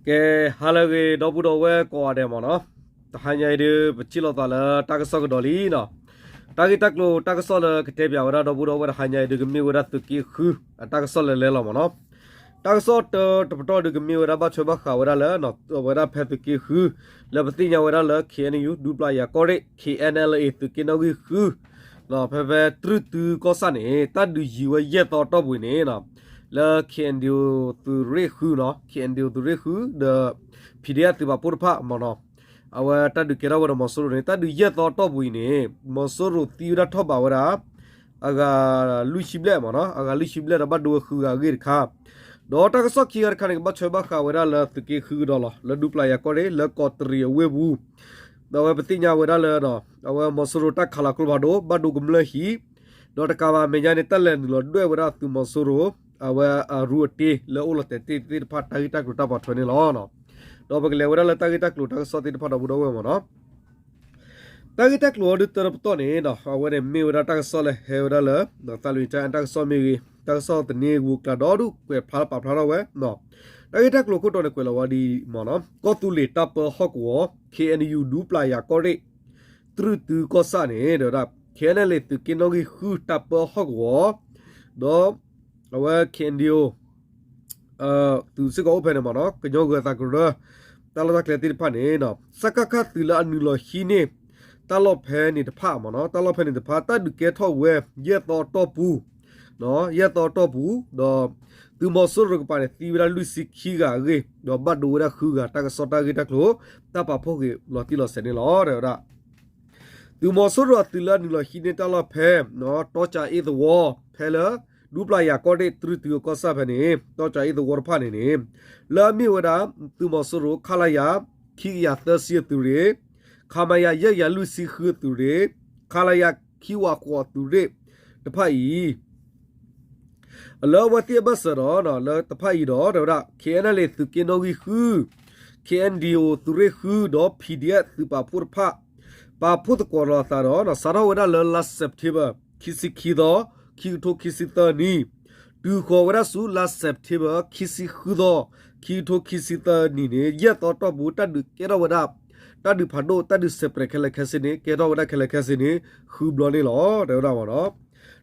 ကဲ ဟါလၢအဂ့ၤ ဒီပုၢ်ဒီဝဲၢ်ကိးဂၤဒဲးမ့ၢ်နီၤ, တဟါညါအံၤဒုး ပထံၣ်လိာ်သးလၢတၢ်ကစီၣ်ကဒီးလံနီၤ, တၢ်ဂ့ၢ်တၢ်ကျိၤတၢ်ကစီၣ်လၢကတဲပၠးဝဲဒၣ်ဒီပုၢ်ဒီဝဲၢ်တဟါညါအံၤဒုး ကမ့ၢ်ဝဲဒၣ်သုးက့ဃု အတၢ်ကစီၣ်လၢလဲၤလီၤမ့ၢ်နီၤ, တၢ်ကစီၣ်တၢတပတီၢ်ဒုးကမ့ၢ်ဝဲဒၣ်ဘၣ်ထွဲဘၣ်ဃးဝဲဒၣ်လၢ အဝဲဒၣ်ဖဲသုးက့ဃု လၢပသ့ၣ်ညါဝဲဒၣ်လၢ KNU ဒူပျၢ်ယၤကီၢ်ရ့ၣ် KNLA သုးက့နီၣ်ဂံၢ်ဃု ဖဲဖဲတြုၢ်တုကီၢ်ဆၣ်န့ၣ် တၢ်ဒုးယံၤဝဲယဲၢ်သီအတီၢ်ပူၤအံၤန့ၣ် လၢ KNDO သုးရ့ၣ်ဃုနီၤ, KNDO သုးရ့ၣ်ဃု ဒီး PDF သုးပာ်ဖှိၣ်တဖၣ်မ့ၢ်နီၤ, အဝဲတၢ်ဒုးကဲထီၣ်ဝဲဒီးမီၤစိရိၤန့ၣ် တၢ်ဒုးယဲၢ်သီအတီၢ်ပူၤအံၤန့ၣ် မီၤစိရိၤသံဝဲဒၣ်ထီၣ်ဘးဝဲဒၣ် အဂၤလွံၢ်ဆံဘျဲၣ်မ့ၢ်နီၤ, အဂၤလွံၢ်ဆံဘျဲၣ်ဒီးဘၣ်ဒိဝဲဃုဂၤအဂ့ၢ်တခါ, ဒီးတၢ်ကစီၣ်ခံဂၤတခါန့ၣ် ကဘၣ်ထွဲဘၣ်ဃးဝဲဒၣ်လၢသုးက့ဃုကဒီးလီၤ, လၢဒူပျၢ်ယၤကီၢ်ရ့ၣ် လၢကီးတရံးအဝ့ၢ်ပူၤ ဒီးအဝဲပသ့ၣ်ညါဝဲဒၣ်လၢ အဝဲမီၤစိရိၤတၢ်ခးလီၤကျိဖးဒိၣ် ဘၣ်ဒိကမျၢၢ်ဟံၣ်, ဒီးတကးဘၣ်အမဲာ်ညါန့ၣ် တၢ်လဲၤနုာ်လီၤဒွဲၣ်ဝဲဒၣ်သုးမီၤစိရိၤ အဝဲအရူအတ့လၢအိၣ်လီၤတဲာ်တ့ၢ်သ့ၣ်တဖၣ် တၢ်ဂ့ၢ်တၢ်ကျိၤတၢ်ပိာ်ထွဲန့ၣ်လီၤ. ဒီးပကလဲၤဝဲဒၣ်လၢတၢ်ဂ့ၢ်တၢ်ကျိၤတၢ်ကစီၣ်သ့ၣ်တဖၣ်ဒီပုၢ်ဒီဝဲၢ်မ့ၢ်နီၤ, တၢ်ဂ့ၢ်တၢ်ကျိၤအံၤဒုးတၢတပတီၢ်န့ၣ် အဝဲန့ၣ်မ့ၢ်ဝဲဒၣ်တၢ်ကစီၣ်လၢဟဲဝဲဒၣ်လၢ သးလွံၢ်တၢ်တၢ်ကစီၣ်မ့ၢ်ဂ့ၤ တၢ်ကစီၣ်သန့ဂုာ်ကျါဒီဒူၣ်ကွဲးဖျါပာ်ဖျါထီၣ်ဝဲ တၢ်ဂ့ၢ်တၢ်ကျိၤခိၣ်တီန့ၣ်ကွဲးလီၤဝဲဒ်အံၤမ့ၢ်နီၤ, ကီၢ်သူလ့ၤတၢ်ပၢဟီၣ်ကဝီၤ KNU ဒူပျၢ်ယၤကီၢ်ရ့ၣ် တြုၢ်တုကီၢ်ဆၣ်န့ၣ် ဒီးဝဲဒၣ် KNLA သုးက့နီၣ်ဂံၢ်ဃုတၢ်ပၢဟီၣ်ကဝီၤ ဒီး အဝဲ KNDO သုးစ့ၢ်ကီးအိၣ်ဖဲန့ၣ်မ့ၢ်နီၤ, ကညီဂၢၤသးကရၢ တၢ်လီၢ်တၢ်ကျဲသ့ၣ်တဖၣ်န့ၣ် စကခ သုးလၢအနုာ်လီၤဟံးန့ၢ် တၢ်လီၢ်ဖဲန့ၣ်တဖၣ်မ့ၢ်နီၤ, တၢ်လီၢ်ဖဲန့ၣ်တဖၣ် တၢ်ဒုးကဲထီၣ်ဝဲ ယဲၢ်သီအတီၢ်ပူၤ ယဲၢ်သီအတီၢ်ပူၤ ဒီး သုးမီၤစိရိၤတကပၤန့ၣ် သံဝဲဒၣ်လွံၢ်ဆံခံဂၤအဂ့ၢ် ဒီးဘၣ်ဒိဝဲဒၣ်ဃုဂၤ တၢ်ကစီၣ်တၢ်ဂ့ၢ်တၢ်ကျိၤ တၢ်ပာ်ဖှိၣ်က့ၤလီၤတံၢ်လီၤဆဲးန့ၣ်လီၤ တဲဝဲဒၣ် သုးမီၤစိရိၤအသုးလၢအနုာ်လီၤဟံးန့ၢ်တၢ်လီၢ်ဖဲ တီကၠၤအ့ၣ်သဝီ ဖဲလၢ ဒူပျၢ်ယၤကီၢ်ရ့ၣ်တြုၢ်တုကီၢ်ဆၣ်ဖဲန့ၣ် တီကၠၤအ့ၣ်သဝီတဖၣ်န့ၣ်န့ၣ် လၢအမ့ၢ်ဝဲဒၣ် သုးမီၤစိရိၤ ခလရ ခံကယၤသၢဆံအသုးရ့ၣ် ခမရ ယဲၢ်ကယၤလွံၢ်ဆံဃုအသုးရ့ၣ် ခလရ ခံဝးဃိးအသုးရ့ၣ်တဖၣ်အံၤ လၢအဝဲသ့ၣ်အဘၢၣ်စၢၤဒီး လၢတဖၣ်အံၤဒီး တဲဝဲဒၣ် KNLA သုးက့နီၣ်ဂံၢ်ဃု KNDO သုးရ့ၣ်ဃု ဒီး PDF သုးပာ်ဖှိၣ်တဖၣ် ပာ်ဖှိၣ်သကိးလီၤအသးဒီး စးထီၣ်ဝဲဒၣ်လၢလါစဲးပထ့ဘၢၣ် ခံဆံခံသီ ခံကထိခံဆံသၢနံၣ် တုၤဃီၤဝဲဒၣ်ဆူလါစဲးပထ့ဘၢၣ် ခံဆံဃုသီ ခံကထိခံဆံသၢနံၣ်န့ၣ် ယဲၢ်သီတီၢ်ပူၤ တၢ်ဒုးကဲထီၣ်ဝဲဒၣ် တၢ်ဒုးဖးဒိၣ် တၢ်ဒုးစဲးပြဲးခဲလၢာ်ခဲဆ့န့ၣ် ကဲထီၣ်ဝဲဒၣ်ခဲလၢာ်ခဲဆ့န့ၣ် ဃုဘျီန့ၣ်လီၤ တဲဝဲဒၣ်မ့ၢ်နီၤ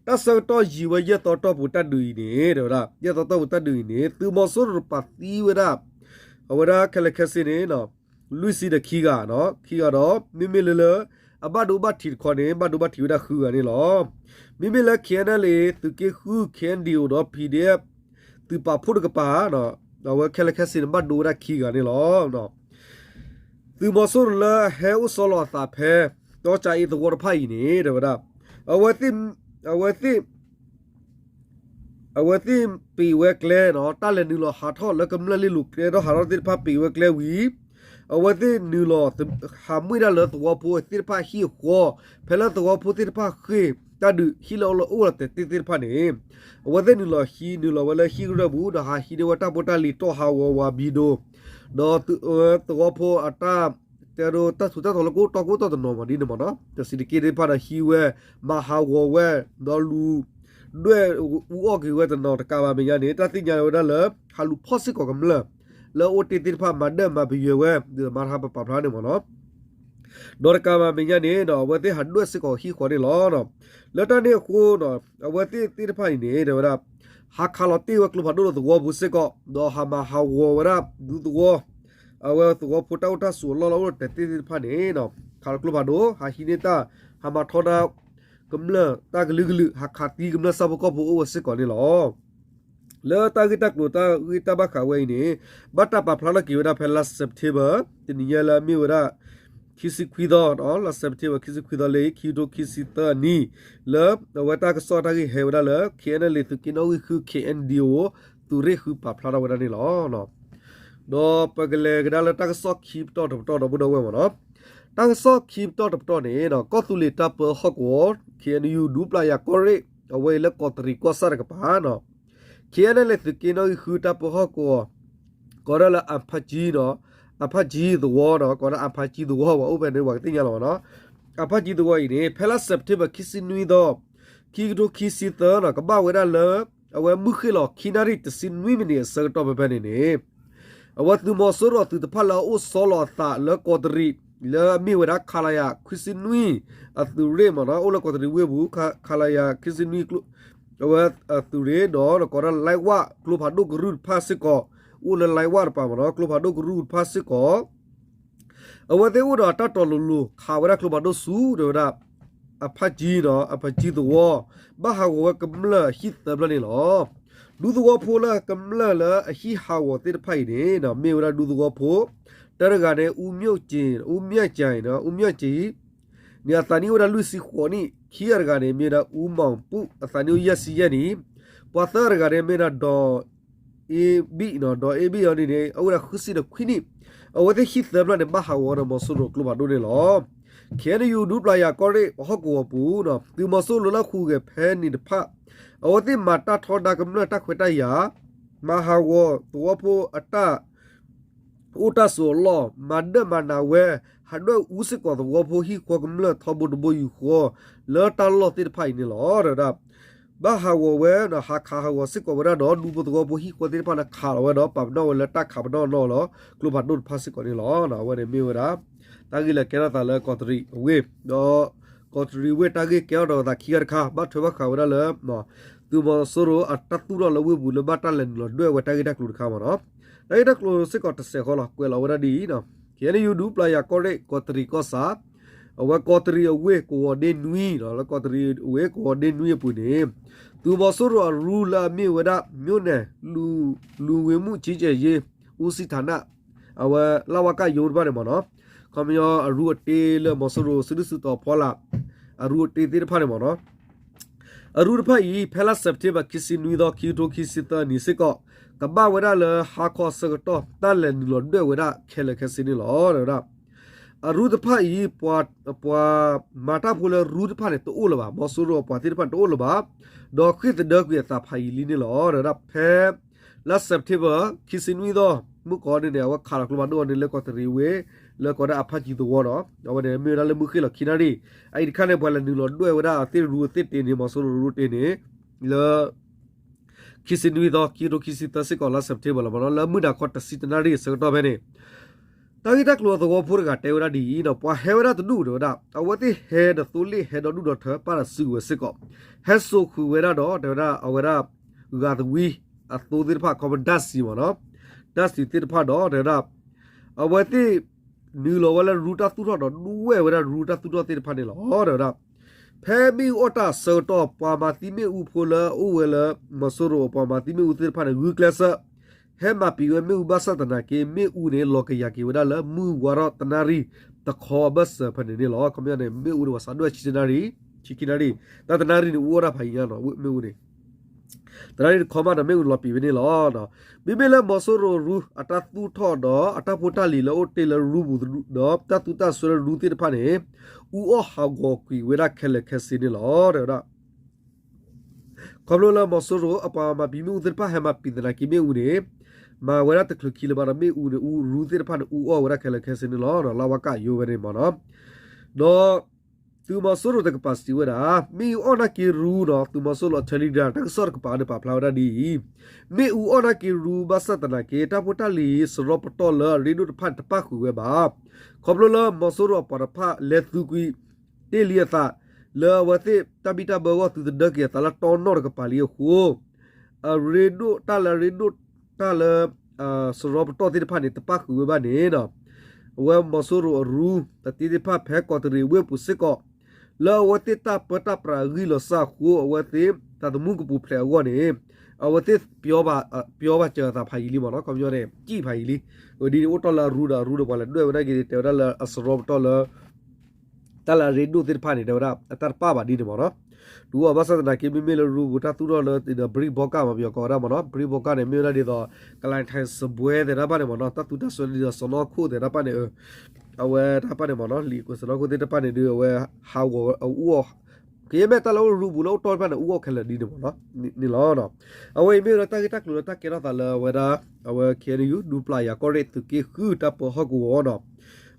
တၢ်ဆၢကတီၢ်ယံၤဝဲယဲၢ်သီတီၢ်ပူၤတၢ်ဒုးအံၤန့ၣ် တဲဝဲဒၣ် ယဲၢ်သီတီၢ်ပူၤတၢ်ဒုးအံၤန့ၣ် သုးမီၤစိရိၤတပၤသံဝဲဒၣ် အဝဲဒၣ်ခဲလၢာ်ခဲဆ့န့ၣ် လွံၢ်ဆံဒီးခံဂၤ ခံဂၤဒီး မ့မ့ၢ်လၢလၢ အဘၣ်ဒိဘၣ်ထံးတခီန့ၣ် ဘၣ်ဒိဘၣ်ထံးဝဲဒၣ်ဃုဂၤန့ၣ်လီၤ. မ့မ့ၢ်လၢ KNLA သုးက့ဃု KNDO ဒီး PDF သုးပာ်ဖှိၣ်တကပၤ အဝဲခဲလၢာ်ခဲဆ့န့ၣ် ဘၣ်ဒိဝဲဒၣ်ခံဂၤန့ၣ်လီၤ. သုးမီၤစိရိၤလၢအဟဲအိၣ်ဆီလီၤအသးဖဲ တီကၠၤအ့သဝီတဖၣ်အံၤန့ၣ် တဲဝဲဒၣ် အဝဲသ့ၣ် အဝဲသ့ၣ် အဝဲသ့ၣ်ပံးဝဲကျဲနီၤ တၢ်လဲၤနုာ်လီၤဟးထီၣ်လၢကမျၢၢ်လ့ၣ်လိၤကျဲထီၣ်ဟးထီၣ်သ့ၣ်တဖၣ်ပံးဝဲကျဲဝံၤ အဝဲသ့ၣ်နုာ်လီၤ ဟးမွံၣ်ဒၣ်လၢသဝီဖိသ့ၣ်တဖၣ်ဟံၣ်အဃီ ဖဲလၢသဝီဖိသ့ၣ်တဖၣ်ဃ့ၢ် တၢ်ဒုးဟံၣ်လၢအအိၣ်လီၤတဲာ်တ့ၢ်သ့ၣ်တဖၣ်န့ၣ် အဝဲသ့ၣ်နုာ်လီၤဟံး နုာ်လီၤဝဲလၢဟံၣ်ကရၢၢ်ပူၤ ဒီးဟးဟံးန့ၢ်ဝဲတၢ်ဖိတၢ်လံၤတီၢ်ဟးဂီၤဝၤဘံဒိ ဒီးသဝီဖိအတၢ် တဲဒိတၢ်ထူးတၢ်တီၤလၢကအိၣ်တီၢ်ကအိၣ်တီၢ်တနီၤမးဒ်န့ၣ်မးနီၤ တဆံးတက့ၢ်သ့ၣ်တဖၣ်ဒီးဟံးဝဲ မၤဟးဂီၤဝဲ ဒီးလူၤ ဒွဲၣ်အူအီၣ်က့ၤဝဲတနီၤတကးဘၣ်မဲာ်ညါန့ၣ် တၢ်သ့ၣ်ညါဝဲဒၣ်လၢ ဟးလူၤဖီၣ်စ့ၢ်ကီးကမျၢၢ် လၢအအိၣ်တ့ၢ်သ့ၣ်တဖၣ်မၤဒၢၣ်မၤပယွဲၤဝဲ ဒ်သိးမၤတဟးပပာ်ဖျါန့ၣ်မးနီၤ ဒီးတကးဘၣ်မဲာ်ညါန့ၣ် အဝဲသ့ၣ်ဟးဒွဲၣ်စ့ၢ်ကီးဟံၣ်ဃီန့ၣ်လီၤ. လၢတၢ်န့ၣ်အဃိ အဝဲသ့ၣ်သ့ၣ်တဖၣ်အံၤန့ၣ် တဲဝဲဒၣ် ဟးခးလီၤတ့ၢ်ဝဲကျိဖးဒိၣ်လၢသဝီပူၤစ့ၢ်ကီး ဒီးဟးမၤဟးဂီၤဝဲဒၣ်ဒူသဝီ အဝဲသဝီဖိတၢ်အိၣ်တၢ်ဆိးအလီၢ်လၢအိၣ်လီၤတဲာ်တ့ၢ်သ့ၣ်တဖၣ်န့ၣ် ခးလီၤကျိဖးဒိၣ် ဟးဟံးန့ၢ်တၢ် ဟးမၤထီဒါ ကမျၢၢ်တၢ်ကလုာ်ကလုာ် ဟးခးသံကမျၢၢ်ဆၣ်ဖိကီၢ်ဖိအိၣ်ဝဲစ့ၢ်ကီးန့ၣ်လီၤ. လၢတၢ်ဂ့ၢ်တၢ်ကျိၤတၢ်ဂ့ၢ်တၢ်ဘၣ်ဃးဝဲအံၤန့ၣ် ဘၣ်တၢ်ပာ်ဖျါထီၣ်က့ၤဝဲဒၣ်ဖဲလါစဲးပထ့ဘၢၣ် တနံၤညါလၢအမ့ၢ်ဝဲဒၣ် ခံဆံခွံသီ လါစဲးပထ့ဘၢၣ် ခံဆံခွံသီလၢ ခံကထိခံဆံသၢနံၣ် လၢအဝဲတၢ်ကစီၣ်တၢ်ဂ့ၢ်ဟဲဝဲဒၣ်လၢ KNLA သုးက့နီၣ်ဂံၢ်ဃု KNDO သုးရ့ၣ်ဃုပာ်ဖျါထီၣ်ဝဲဒၣ်န့ၣ်လီၤ. ဒီးပကလဲၤကဒါလၢတၢ်ကစီၣ်ခံပတီၢ်တပတီၢ်ဒီပုၢ်ဒီဝဲၢ်မးနီၤ တၢ်ကစီၣ်ခံပတီၢ်တပတီၢ်န့ၣ် ကီၢ်သူလ့ၤတၢ်ပၢဟီၣ်ကဝီၤ KNU ဒူပျၢ်ယၤကီၢ်ရ့ၣ် အဝဲအံၤလၢကီးတရံးကီၢ်ဆၣ်တကပၤနီၤ KNLA သုးက့နီၣ်ဂံၢ်ဃုတၢ်ပၢဟီၣ်ကဝီၤ ကိးဒၣ်လၢအဖါကၠံနီၤ အဖါကၠံသဝီနီၤ ကိးဒၣ်အဖါကၠံသဝီ ပှၤအိၣ်ဖဲန့ၣ် ပှၤကသ့ၣ်ညါလီၤမးနီၤ အဖါကၠံသဝီအံၤန့ၣ် ဖဲလါစဲးပထ့ဘၢၣ် ခံဆံနွံသီ ခံကထိခံဆံသၢနီၤ ကဘၣ်ဝဲဒၣ်လၢ အဝဲမုၢ်ဃ့ၢ်လီၤ ခံနၣ်ရံၣ်တဆံနွံမံးနံးအဆၢကတီၢ်ဖဲဖဲန့ၣ်န့ၣ် အဝဲသုးမီၤစိရိၤအသုးတဖၣ်လၢအအိၣ်ဆီလီၤအသးလၢကီးတရံး လၢအမ့ၢ်ဝဲဒၣ် ခလရ ခံဆံနွံ အသုးရ့ၣ်မ့ၢ်နီၤ, အိၣ်လၢကီးတရံးဝ့ၢ်ပူၤ ခလရ ခံဆံနွံ အဝဲအသုးရ့ၣ်ဒီး ကိးဒၣ် လၢၢ်ဝၣ် ကျိဖးဒိၣ်ကရူၢ်တဖၣ်စ့ၢ်ကီး, အိၣ်လၢ လၢၢ်ဝၣ် တပၤမ့ၢ်နီၤ, ကျိဖးဒိၣ်ကရူၢ်တဖၣ်စ့ၢ်ကီး အဝဲသ့ၣ်အိၣ်ဒီးအတၢ်တီၤလိၤလိၤ ခးဝဲဒၣ်ကျိဖးဒိၣ်ဆူ တဲဝဲဒၣ် အဖါကံဒီး အဖါကံသဝီ, ဘၣ်ဟးဂီၤဝဲကမျၢၢ်အဟံၣ်သၢဖျၢၣ်န့ၣ်လီၤ. ဒူသဝီဖိလၢကမျၢၢ်လၢအဟံၣ်ဟးဂီၤသ့ၣ်တဖၣ်အံၤန့ၣ် မ့ၢ်ဝဲဒၣ်ဒူသဝီဖိ တၢတဂၤန့ၣ် အူမၠိၣ်ကၠံ, အူမၠိၣ်ကၠံ, အူမၠိၣ်ကၠံ န့ၣ် အသးနံၣ်အိၣ်ဝဲဒၣ်လွံၢ်ဆံဃိးနံၣ်, ခံဂၤတဂၤန့ၣ် မ့ၢ်ဝဲဒၣ် အူမီၣ်ပူၣ် အသးနံၣ်အိၣ်ယဲၢ်ဆံယဲၢ်နံၣ်, ပှၤသၢဂၤတဂၤန့ၣ် မ့ၢ်ဝဲဒၣ် ဒီး အ့ဘံၣ်နီၤ, ဒီးအ့ဘံၣ်အီၤန့ၣ်န့ၣ် အိၣ်ဝဲဒၣ်ဃုဆံဒီးခွံနံၣ်, အဝဲသ့ၣ်ဟံၣ်သၢဖျၢၣ်န့ၣ် ဘၣ်ဟးဂီၤဒီးမီၤစိရိၤကျိဖးဒိၣ်န့ၣ်လီၤ. KNU ဒူပျၤယၤကီၢ်ရ့ၣ်ပဟီၣ်ကဝီၤပူၤ သုးမီၤစိရိၤလၢဟူးဂဲၤဖဲန့ၣ်တဖၣ် အဝဲသ့ၣ်မၤတၢ်ထီဒါကမျၢၢ်တၢ်ခွဲးတၢ်ယာ်, မၤဟးဂီၤသဝီဖိအတၢ် အိၣ်တၢ်ဆိးအလီၢ်, မၤဒၢၣ်မၤနးဝဲ, ဟးဒွဲၣ်အူစ့ၢ်ကီးသဝီဖိဟံၣ်ဃီကမျၢၢ်ထီဘိတဘိယူၢ်ဃီ လၢတၢ်လီၢ်သ့ၣ်တဖၣ်အံၤန့ၣ်လီၤ. တဲဝဲဒၣ် ဘၣ်ဟးဂီၤဝဲဒီး ဟးခးဟးဂီၤစ့ၢ်ကီးဝဲဒၣ်ဒီး ဒူဖိသဝီဖိဟံၣ်ဃီသ့ၣ်တဖၣ်န့ၣ် ခးလီၤဝဲဒီး ပာ်ပနီၣ်ဝဲလၢတၢ်ခးပနီၣ်အနီၢ်လီၤ ကျိဖးဒိၣ်တဖၣ်စ့ၢ်ကီးန့ၣ်လီၤ. အဝဲန့ၣ်မ့ၢ်ဝဲဒၣ် တၢ်ဂ့ၢ်လၢကဲထီၣ်သးလၢကီးတရံးအဝ့ၢ်, ဒီး ကီးတရံးဝ့ၢ်တၢ်ဂ့ၢ်ကဲထီၣ်ဒီးသးခံဂၤတခါ ဘၣ်ထွဲဘၣ်ဃးဝဲဒၣ်လၢ သုးမီၤစိရိၤအတၢ်သူၣ်ထီၣ်လၢဝ့ၢ်ပူၤလၢဘၣ်တၢ်လဲၤနုာ်လီၤဒွဲၣ်ဝဲတၢ်ဂ့ၢ်တၢ်ကျိၤတခါမ့ၢ်နီၤ. တၢ်ဂ့ၢ်တၢ်ကျိၤစ့ၢ်ကီးတစဲးဃီလီၤ ကွဲးလီၤဝဲဒၣ်ဒ်အံၤ, KNU ဒူပျၤယၤကီၢ်ရ့ၣ် ကီးတရံးကီၢ်ဆၣ်, အဝဲကီးတရံးအဝ့ၢ်ကဝီၤဒ့နွံ, လၢကီးတရံးအဝ့ၢ်ကဝီၤဒ့နွံအပူၤန့ၣ် သုးမီၤစိရိၤအရူလၢအမ့ၢ်ဝဲဒၣ် မြို့နယ် လူဝင်မှုကြီးကြပ်ရေး ဦးစီးဌာန အဝဲ လဝကရုံး တဖၣ်န့ၣ်မ့ၢ်နီၤ, ခီပညီအရူအတ့လၢမီၤစိရိၤစုဒုၣ်စုတီၤဖီလာ် အရူအတ့သ့ၣ်တဖၣ်န့ၣ်မ့ၢ်နီၤ, အရူတဖၣ်အံၤ ဖဲလါစဲးပထ့ဘၢၣ် ခံဆံနွံသီ ခံကထိခံဆံသၢနံၣ်စ့ၢ်ကီး ကဘၣ်ဝဲဒၣ်လၢဟါခီအဆၢကတီၢ် တၢ်လဲၤနုာ်လီၤဒွဲၣ်ဝဲဒၣ်ခဲလၢာ်ခဲဆ့န့ၣ်လီၤ. တဲဝဲဒၣ် အရူတဖၣ်အံၤ ပှၤမၤတၢ်ဖိလၢရူတဖၣ်န့ၣ် တအိၣ်လၢၤဘၣ်, မီၤစိရိၤအပှၤသ့ၣ်တဖၣ်တအိၣ်လၢၤဘၣ်, ဒီးဃ့ၢ်သဒၢကွံာ်အသးဖးယံာ်လံန့ၣ်လီၤ. တဲဝဲဒၣ် ဖဲ လါစဲးပထ့ဘၢၣ် ခံဆံနွံသီ မုၢ်ကီးန့ၣ်န့ၣ် အဝဲခးလီၤကျိဖးဒိၣ်အီၤန့ၣ်လၢကီးတရံးဝ့ၢ် လၢကိးဒၣ်အဖါကံသဝီဒီး အဝဲန့ၣ်မ့ၢ်ဝဲဒၣ်လၢမုၢ်ဃ့ၢ်လီၤခံနၣ်ရံၣ်, အအံၤတခါန့ၣ် ပှၤလဲၤနုာ်လီၤဒွဲၣ်ဝဲဒၣ်အသ့ၣ်ရူအသ့ၣ်တ့န့ၣ် မီၤစိရိၤရူတ့န့ၣ် လၢ ခံဆံနွံသီ ခံကထိခံဆံသၢစ့ၢ်ကီး လါစဲးပထ့ဘၢၣ်လီၤမ့ၢ်နီၤ, လၢမုၢ်နၤခီတဆံတနၣ်ရံၣ်အဆၢကတီၢ်ဖဲန့ၣ် တၢ်ဂ့ၢ်တၢ်ကျိၤအသဝီဖိတဂၤတဲဝဲဒၣ်ဒ်အံၤနီၤ, ပှၤဟဲဝဲဒၣ်တဒူၣ်တဲဝဲဒၣ်, အဝဲသ့ၣ်ဟဲဒီးသိလ့ၣ်ဟဲဒီးဒုၣ်ဒီးထၢ ပၣ်ဒီးစုကဝဲၤစ့ၢ်ကီး, ဟဲစိာ်ဃုာ်ဝဲဒၣ်ဒီး တဲဝဲဒၣ် အဝဲဒၣ် ဂၤသဝံအသိသ့ၣ်တဖၣ် ခီပညီ ဓာတ်ဆီ မ့ၢ်နီၤ, ဓာတ်ဆီသ့ၣ်တဖၣ်ဒီး တဲဝဲဒၣ် အဝဲသ့ၣ် နုာ်လီၤဝဲလၢရူတၢ်သူၣ်ထီၣ်ဒီး ဒွဲၣ်ဝဲဒၣ်ရူတၢ်သူၣ်ထီၣ်သ့ၣ်တဖၣ်န့ၣ်လီၤ တဲဝဲဒၣ်. ဖဲမ့ၣ်အူအီၣ်တၢ်အဆၢကတီၢ် ပှၤမၤသံမ့ၣ်အူဖိလၢအအိၣ်ဝဲလၢ မီၤစိရိၤအပှၤမၤသံမ့ၣ်အူသ့ၣ်တဖၣ်န့ၣ် ဂုာ်ကျဲးစၢး ဟဲမၤပံာ်ဝဲမ့ၣ်အူဘၣ်ဆၣ်သနာ်က့ မ့ၣ်အူန့ၣ် လီၤကယၤက့ၤဝဲဒၣ်လၢမုၢ်ဝါထီၣ်တနၣ်ရံၣ်တခီအဘၢၣ်စၢၤဖဲန့ၣ်န့ၣ်လီၤ. ခီပညီန့ၣ် မ့ၣ်အူန့ၣ် ပှၤစးဒွဲၣ်ဆံတနၣ်ရံၣ်, ဆံခံနၣ်ရံၣ်, တၢ်တနၣ်ရံၣ်န့ၣ် အူအီၣ်တၢ်ဖးယံၤညါနီၤ မ့ၣ်အူန့ၣ် တနၣ်ရံၣ်တခီမးဒီး မ့ၣ်အူလီၤပံာ်ဝဲန့ၣ်လီၤ. မ့မ့ၢ်လၢမီၤစိရိၤရူအတၢ်သူၣ်ထီၣ်ဒီး အတၢ်ဖိတၢ်လံၤလၢအိၣ်တ့ၢ်လၢရူပူၤဒီး တၢ်သူတၢ်စွဲလၢရူသ့ၣ်တဖၣ်န့ၣ် အူအီၣ်ဟးဂီၤကွံာ်ဝဲဒၣ်ခဲလၢာ်ခဲဆ့န့ၣ်လီၤ တဲဝဲဒၣ်. ခီဖျိလၢမီၤစိရိၤအပှၤမၤပံာ်မ့ၣ်အူသ့ၣ်တဖၣ်ဟဲမၤပံာ်သနာ်က့မ့ၣ်အူန့ၣ် မၤဝဲဒၣ်တချုးခံလၢၤဘၣ်ဒီး မ့ၣ်အူန့ၣ် အူရူသ့ၣ်တဖၣ်န့ၣ် အူအီၣ်ဝဲဒၣ်ခဲလၢာ်ခဲဆ့န့ၣ်လီၤ. လၢဝဲကယိဝဲန့ၣ်မ့ၢ်နီၤ ဒီး သုးမီၤစိရိၤတကပၤစံးဝဲဒၣ် မ့ၣ်အူအီၣ်နာ်က့ရူနီၤ သုးမီၤစိရိၤအ Telegram တၢ်ကစီၣ်တကပၤန့ၣ် ပာ်ဖျါဝဲဒၣ်ဒ်အံၤ, မ့ၣ်အူအီၣ်နာ်က့ရူဘၣ်ဆၣ်သနာ်က့ တၢ်ဖိတၢ်လံၤစရီပတီၢ်လၢအရ့ဒိၣ်တဖၣ်န့ၣ် တပၣ်ဃုာ်ဝဲဘၣ်. ခီဖျိလၢမီၤစိရိၤအပှၤတဖၣ်လဲၤသုးကွံာ် တ့ၢ်လံအသး လၢအဝဲသ့ၣ်တၢ်ဘံၣ်တၢ်ဘၢအဂီၢ် သုးတဒၢက့ၤအသးလၢတီနီၢ်တကပၤလံအဃိ အရ့ဒိၣ်တၢ်လၢအရ့ဒိၣ်တၢ်လၢ စရီပတီၢ်သ့ၣ်တဖၣ်န့ၣ် တပၣ်ဃုာ်ဝဲဘၣ်န့ၣ် အဝဲမီၤစိရိၤအရူ အတ့သ့ၣ်တဖၣ်ဖဲကီးတရံးဝ့ၢ်ပူၤစ့ၢ်ကီး လၢအဝဲသ့ၣ်တၢ်ပၢတၢ်ပြးအဂံၢ်လီၤစၢ်အဃိ အဝဲသ့ၣ်တၢ်သမူကပူၤဖျဲးအဂီၢ်န့ၣ် အဝဲသ့ၣ် ပျီဘၣ်စၢၤအသးဖးယံာ်လံမ့ၢ်နီၤ ခီပညီန့ၣ် စံၣ်ဖးယံာ်လံ. ဒ်န့ၣ်အိၣ်တီၢ်လၢအရူဒီးအရူဒီးပှၤလဲၤဒွဲၣ်ဝဲဒၣ်က့ၤ တဲဝဲဒၣ်လၢအစရီပတီၢ်လၢ တၢ်လၢအရ့ဒိၣ်သ့ၣ်တဖၣ်န့ၣ် တဲဝဲဒၣ် အတၢ်တပၣ်ဘၣ်ဒ်န့ၣ်မ့ၢ်နီၤ. တအူအီၣ်ဘၣ်ဆၣ်သနာ်က့ မ့မ့ၢ်လၢရူပူၤတၢ်သူၣ်ထီၣ်လၢ ဘရံၣ်ဘီကၣ်မ့ၢ်ပယီၤကိးဝဲဒၣ်မ့ၢ်နီၤ ဘရံၣ်ဘီကၣ်န့ၣ် မ့ၢ်ဝဲဒၣ်ဒ်သိး ကလၤထၢၣ်စပွဲ သ့ၣ်တဖၣ်န့ၣ်မ့ၢ်နီၤ တၢ်သူတၢ်စွဲဒ်သိး စီၤနီၢ်ခိၣ်သ့ၣ်တဖၣ်န့ၣ် အဝဲတဖၣ်န့ၣ်မ့ၢ်နီၤ လံာ်ကွဲးစီၤနီၢ်ခိၣ်သ့ၣ်တဖၣ်န့ၣ်ဒုး အဝဲဟးဂီၤအူအီၣ် ကယဲၢ်မ့ၢ်တၢ်လၢအိၣ်ရူပူၤလၢအိၣ်တီၢ်တဖၣ်န့ၣ် အူအီၣ်ခဲလၢာ်ဒ်န့ၣ်မ့ၢ်နီၤ န့ၣ်လီၤ. အဝဲအံၤမ့ၢ်ဝဲဒၣ်တၢ်ဂ့ၢ်တၢ်ကျိၤလၢတၢ်ကဲထီၣ်သးလၢအဝဲဒၣ် အဝဲ ခ့ၣ်အဲၣ်ယူၣ် ဒူပျၢ်ယၤကီၢ်ရ့ၣ်သုးက့ဃုတၢ်ပၢဟီၣ်ကဝီၤနီၤ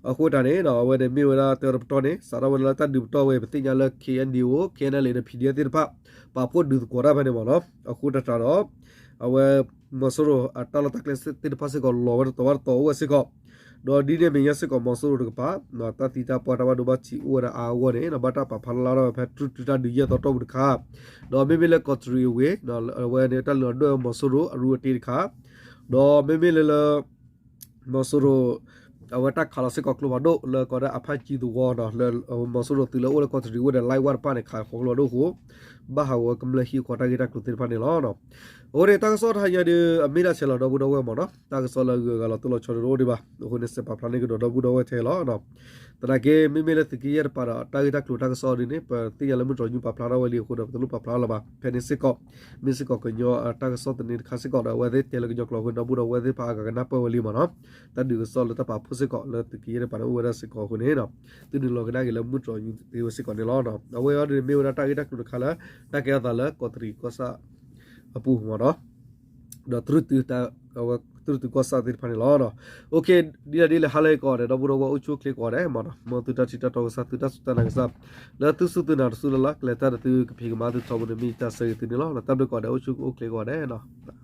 အဃိတၢ်န့ၣ် အဝဲန့ၣ်မ့ၢ်ဝဲဒၣ်တၢ်ပတီၢ်န့ၣ် စးထီၣ်ဝဲဒၣ်လၢတၢ်ဒုးပတီၢ်ဝဲ ပသ့ၣ်ညါလၢ ခ့ၣ်အဲၣ်ယူၣ် ခ့ၣ်အဲၣ်ယူၣ် ဒီး ပီၣ်ဒီအူသ့ၣ်တဖၣ် ပာ်ဖှိၣ်ဒုးသကိးတၢ်ဖဲန့ၣ်မ့ၢ်နီၤ အဃိတၢ်တၢ်ဒီး အဝဲ မီၤစိရိၤအတၢ်လီၢ်တၢ်ကျဲသ့ၣ်တဖၣ်စ့ၢ်ကီးလီၤဝဲတတီၤဘၣ်တတီၤအိၣ်ဝဲစ့ၢ်ကီး, ဒီးဒ်န့ၣ်အမဲာ်ညါစ့ၢ်ကီး မီၤစိရိၤတကပၤ တၢ်သံတၢ်ပှၢ်တၢ်ဘၣ်ဒိဘၣ်ထံးအိၣ်ဝဲဒၣ်အါအါဂီၢ်ဂီၢ်န့ၣ် ဘၣ်တၢ်ပာ်ဖျါလၢ်လၢ်ဝဲဖဲတြူၢ်တုတၢ်ဒုးယဲၢ်သီတီၢ်ပူၤတခါ, ဒီးမ့မ့ၢ်လၢကီးတရံးအဝ့ၢ် အဝဲန့ၣ်တၢ်လုၢ်အီၤဒွဲၣ်ဝဲမီၤစိရိၤအရူအတ့တခါ, ဒီးမ့မ့ၢ်လၢလၢ မီၤစိရိၤ အဝဲတၢ်ခးလီၤစ့ၢ်ကီးကျိဖးဒိၣ်လၢကိးဒၣ်အဖးကံသဝီနီၤ လၢမီၤစိရိၤသုးလၢအိၣ်လၢကီးတရံးဝ့ၢ်ဒီး လၢဝၢ်တဖၣ်န့ၣ် ခးဃီၤကျိဖးဒိၣ်အဃိ ဘၣ်ဟးဂီၤဝဲကမျၢၢ်ဟံၣ်ဃီတၢ်ဂ့ၢ်တၢ်ကျိၤသ့ၣ်တဖၣ်န့ၣ်လီၤ. အဃိန့ၣ် တၢ်ကစီၣ်တဟါညါဒုး အမ့ၢ်ဒၣ်ဆဲးလီၤဒီပုၢ်ဒီဝဲၢ်မးနီၤ တၢ်ကစီၣ်လၢအဂုၤအဂၤလီၤတိၢ်လီၤဆီဒုးတအိၣ်ဒံးဘၣ်. အဃိန့ၣ် စဲးပာ်ဖျါန့ၢ်ကဒီးဒီပုၢ်ဒီဝဲၢ်ထဲလီၤ. သနာ်က့ မ့မ့ၢ်လၢသုးက့ယဲၢ်တပၤဒီး တၢ်ဂ့ၢ်တၢ်ကျိၤတၢ်ကစီၣ်ဒ်န့ၣ် ပသ့ၣ်ညါလၢမုၢ်တြီၤညူပာ်ဖျါထီၣ်ဝဲလံအဃိဒီး ပတလိၣ်ပာ်ဖျါလၢၤဘၣ်. ဖဲန့ၣ်စ့ၢ်ကီး မ့ၢ်စ့ၢ်ကီးကညီတၢ်ကစီၣ်သန့တခါစ့ၢ်ကီးဒီး အဝဲသ့ၣ်တဲလၢကညီကျိာ်အဃိ ဒီပုၢ်ဒီဝဲၢ်သ့ၣ်တဖၣ်အါဂၤကနၢ်ပၢၢ်ဝဲလံမးနီၤ တၢ်ဒုးကစီၣ်လၢတၢ်ပာ်ဖှိၣ်စ့ၢ်ကီးလၢသုးက့ယဲၢ်တပၤန့ၣ်အိၣ်ဝဲဒၣ်စ့ၢ်ကီးအဃိန့ၣ် သုနုာ်လီၤကဒါက့ၤလၢမုၢ်တြီၤညူသ့ဝဲစ့ၢ်ကီးန့ၣ်လီၤ. အဝဲအံၤဒ်န့ၣ်မ့ၢ်ဝဲဒၣ်တၢ်ဂ့ၢ်တၢ်ကျိၤတခါလၢ တၢ်ကဲထီၣ်သးလၢကီးတရံးကီၢ်ဆၣ်အပူၤမးနီၤ ဒီးတြူၢ်တု တြူၢ်တုကီၢ်ဆၣ်သ့ၣ်တဖၣ်န့ၣ်လီၤ. ဒ်လဲၣ်ဒ်လဲၣ် ဟါလၢအဂ့ၤကိးဂၤဒဲး ဒီပုၢ်ဒီဝဲၢ်အိၣ်ဆူၣ်အိၣ်ချ့ကိးဂၤဒဲးမးနီၤ မ်သုတၢ်ထံၣ်တၢ်တီကစၢ် သုတၢ်စူၢ်တၢ်နာ်ကစၢ် လၢသုစူၢ်သုနာ်တစူၢ်လၢ်လၢ် ကလဲၤတၢ်ဒီးသုကဖံးကမၤသုထီဘိန့ၣ် မ့ၢ်ယတၢ်ဆၢဂ့ၤသုန့ၣ်လီၤ. တၢ်ဘျုးကိးဂၤဒဲး အိၣ်ဆူၣ်အိၣ်ချ့ကိးဂၤဒဲးနီၤ.